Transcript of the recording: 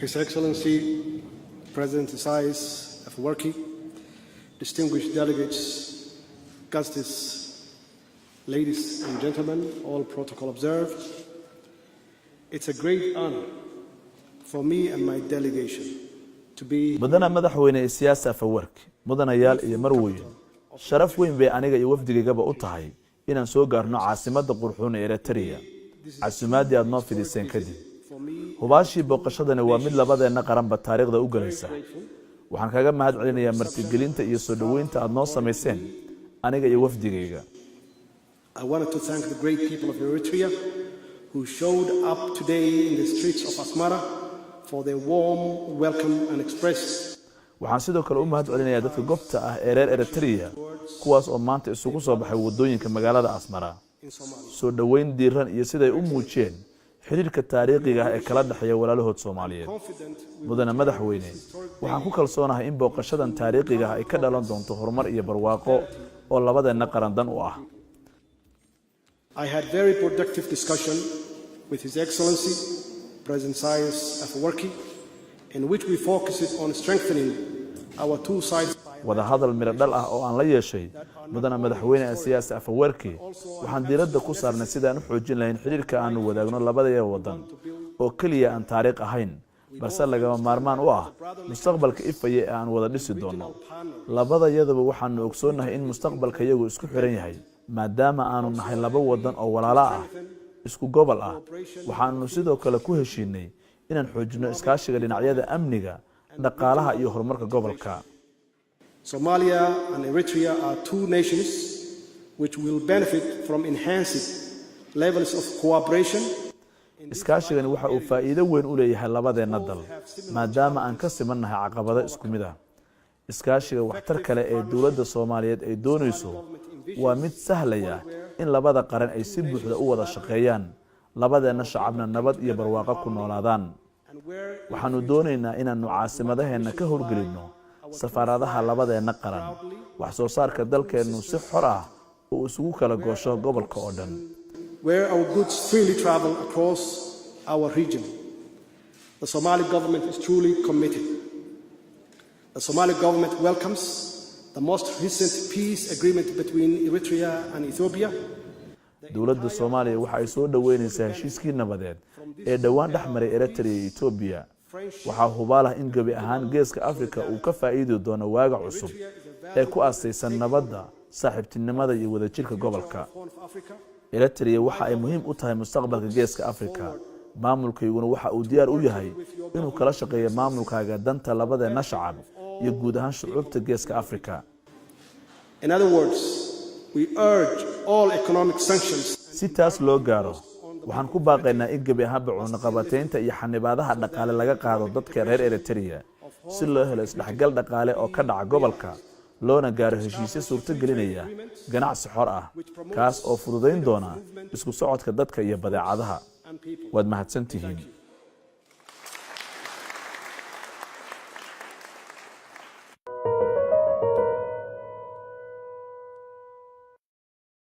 His Excellency President Isaias Afwerki, distinguished delegates, guests, ladies and gentlemen, all protocol observed. It's a great honor for me and my delegation to be Mudana Madaxweyne Isiyaas Afawarki, mudanayaal iyo marweyn, sharaf weyn bay aniga iyo wafdigaygaba u tahay inaan soo gaarno caasimadda qurxuun ee Eritrea casuumaaddii aad noo fidiseen kadib. Hubaashii, booqashadani waa mid labadeenna qaranba taariikhda u gelaysa. Waxaan kaga mahad celinayaa martigelinta iyo soo dhoweynta aad noo samayseen aniga iyo wafdigayga. I wanted to thank the great people of Eritrea who showed up today in the streets of Asmara for their warm welcome and expressed Waxaan sidoo kale u mahad celinayaa dadka gobta ah ee reer Eritrea, kuwaas oo maanta isugu soo baxay waddooyinka magaalada Asmara soo dhoweyn diiran iyo siday u muujiyeen xidhiirka taariikhiga ah ee kala dhexeeya walaalahood Soomaaliyeed. Mudane Madaxweyne, waxaan ku kalsoonahay in booqashadan taariikhiga ah ay ka dhalan doonto horumar iyo barwaaqo oo labadeenna qaran dan u ah. I had very productive discussion with His Excellency President Isaias Afwerki, in which we focused on strengthening our two sides Wadahadal midho dhal ah oo aan la yeeshay mudane Madaxweyne Asiyaas Afawerki, waxaan diiradda ku saarnay sidaan u xoojin lahayn xidhiirka aanu wadaagno labadaya wadan, oo keliya aan taariikh ahayn, balse lagama maarmaan u ah mustaqbalka ifaya ee aan wada dhisi doono. Labadayaduba waxaanu ogsoonnahay in mustaqbalka iyagu isku xiran yahay, maadaama aanu nahay laba wadan oo walaalo ah, isku gobol ah. Waxaanu sidoo kale ku heshiinay inaan xoojinno iskaashiga dhinacyada amniga, dhaqaalaha iyo horumarka gobolka. Somalia and Eritrea are two nations which will benefit from enhanced levels of cooperation. Iskaashigani waxa uu faa'iido weyn u leeyahay labadeenna dal, maadaama aan ka simannahay caqabado isku mid ah. Iskaashiga waxtar kale ee dowladda Soomaaliyeed ay doonayso waa mid sahlaya in labada qaran ay si buuxda u wada shaqeeyaan, labadeenna shacabna nabad iyo barwaaqo ku noolaadaan. Waxaanu doonaynaa inaannu caasimadaheenna ka howlgelinno safaaradaha labadeenna qaran, wax soo saarka dalkeennu si xor ah uu isugu kala goosho gobolka oo dhan. where our goods freely travel across our region. The Somali government is truly committed. The Somali government welcomes the most recent peace agreement between Eritrea and Ethiopia. Dowladda Soomaaliya waxa ay soo dhoweynaysaa heshiiskii nabadeed ee dhowaan dhex maray Eritrea iyo Etoobiya. Waxaa hubaal ah in gebi ahaan Geeska Afrika uu ka faa'iidi doono waaga cusub ee ku asaysan nabadda, saaxiibtinimada iyo wadajirka gobolka. Eritrea waxa ay muhiim u tahay mustaqbalka Geeska Afrika. Maamulkayguna waxa uu diyaar u yahay inuu kala shaqeeyo maamulkaaga danta labadeenna shacab iyo guud ahaan shucuubta Geeska Afrika. In other words, we urge all economic sanctions Si taas loo gaaro, waxaan ku baaqaynaa in gebi ahaanba cunaqabateynta iyo xanibaadaha dhaqaale laga qaado dadka reer Eritrea, si loo helo isdhexgal dhaqaale oo ka dhaca gobolka, loona gaaro heshiisyo suurto gelinaya ganacsi xor ah, kaas oo fududayn doona isku socodka dadka iyo badeecadaha. Waad mahadsantihiin.